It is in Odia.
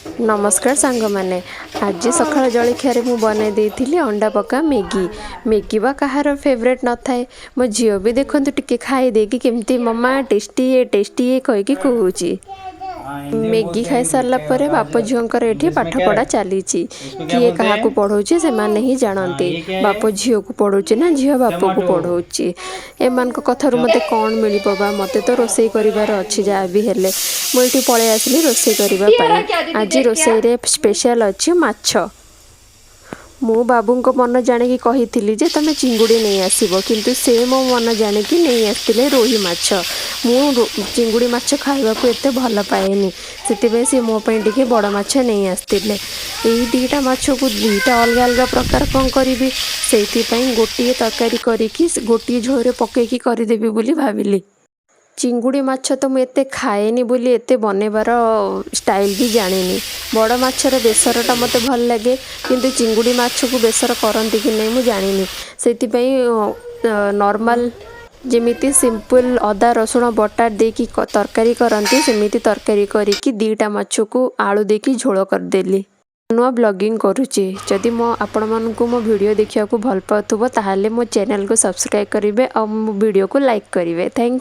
ନମସ୍କାର ସାଙ୍ଗମାନେ, ଆଜି ସକାଳ ଜଳଖିଆରେ ମୁଁ ବନେଇ ଦେଇଥିଲି ଅଣ୍ଡା ପକା ମ୍ୟାଗି। ମ୍ୟାଗି ବା କାହାର ଫେଭରେଟ୍ ନଥାଏ? ମୋ ଝିଅ ବି ଦେଖନ୍ତୁ, ଟିକେ ଖାଇ ଦେଇକି କେମିତି "ମମା, ଟେଷ୍ଟି ଏ, ଟେଷ୍ଟି ଏ" କହିକି କହୁଛି। हाँ, हिंदी में ମ୍ୟାଗି बोलते हैं ଖାଇସାରିଲା ପରେ ବାପ गाजर। ଝିଅଙ୍କର ଏଠି इंग्लिश में ପାଠପଢ଼ା कैरेट। ଚାଲିଛି। इसको क्या କିଏ बोलते କାହାକୁ हैं? ପଢ଼ଉଛି, ସେମାନେ ହିଁ हाँ, ଜାଣନ୍ତି। ये क्या ବାପ है? ଝିଅକୁ ପଢ଼ଉଛି ନା ଝିଅ ବାପକୁ टमाटो। ପଢ଼ଉଛି, ଏମାନଙ୍କ କଥାରୁ ମୋତେ କ'ଣ ମିଳିବ ବା? ମୋତେ ତ ରୋଷେଇ କରିବାର ଅଛି ଯାହା ବି ହେଲେ। ମୁଁ ଏଠି ପଳେଇ ଆସିଲି ରୋଷେଇ କରିବା ପାଇଁ। ଆଜି ରୋଷେଇରେ ସ୍ପେଶାଲ ଅଛି ମାଛ। ମୁଁ ବାବୁଙ୍କ ମନ ଜାଣିକି କହିଥିଲି ଯେ ତମେ ଚିଙ୍ଗୁଡ଼ି ନେଇ ଆସିବ, କିନ୍ତୁ ସେ ମୋ ମନ ଜାଣିକି ନେଇ ଆସିଥିଲେ ରୋହି ମାଛ। ମୁଁ ଚିଙ୍ଗୁଡ଼ି ମାଛ ଖାଇବାକୁ ଏତେ ଭଲ ପାଏନି, ସେଥିପାଇଁ ସେ ମୋ ପାଇଁ ଟିକେ ବଡ଼ ମାଛ ନେଇ ଆସିଥିଲେ। ଏଇ ଦୁଇଟା ମାଛକୁ ଦୁଇଟା ଅଲଗା ଅଲଗା ପ୍ରକାର କ'ଣ କରିବି? ସେଇଥିପାଇଁ ଗୋଟିଏ ତରକାରୀ କରିକି ଗୋଟିଏ ଝୋଳରେ ପକେଇକି କରିଦେବି ବୋଲି ଭାବିଲି। ଚିଙ୍ଗୁଡ଼ି ମାଛ ତ ମୁଁ ଏତେ ଖାଏନି ବୋଲି ଏତେ ବନେଇବାର ଷ୍ଟାଇଲ୍ ବି ଜାଣିନି। ବଡ଼ ମାଛର ବେସରଟା ମୋତେ ଭଲ ଲାଗେ, କିନ୍ତୁ ଚିଙ୍ଗୁଡ଼ି ମାଛକୁ ବେସର କରନ୍ତି କି ନାହିଁ ମୁଁ ଜାଣିନି। ସେଥିପାଇଁ ନର୍ମାଲ୍ ଯେମିତି ସିମ୍ପଲ୍ ଅଦା ରସୁଣ ବଟା ଦେଇକି ତରକାରୀ କରନ୍ତି, ସେମିତି ତରକାରୀ କରିକି ଦୁଇଟା ମାଛକୁ ଆଳୁ ଦେଇକି ଝୋଳ କରିଦେଲି। ନୂଆ ବ୍ଲଗିଂ କରୁଛି। ଯଦି ମୋ ଆପଣମାନଙ୍କୁ ମୋ ଭିଡ଼ିଓ ଦେଖିବାକୁ ଭଲ ପାଉଥିବ, ତାହେଲେ ମୋ ଚ୍ୟାନେଲକୁ ସବସ୍କ୍ରାଇବ୍ କରିବେ ଆଉ ମୋ ଭିଡ଼ିଓକୁ ଲାଇକ୍ କରିବେ। Thank.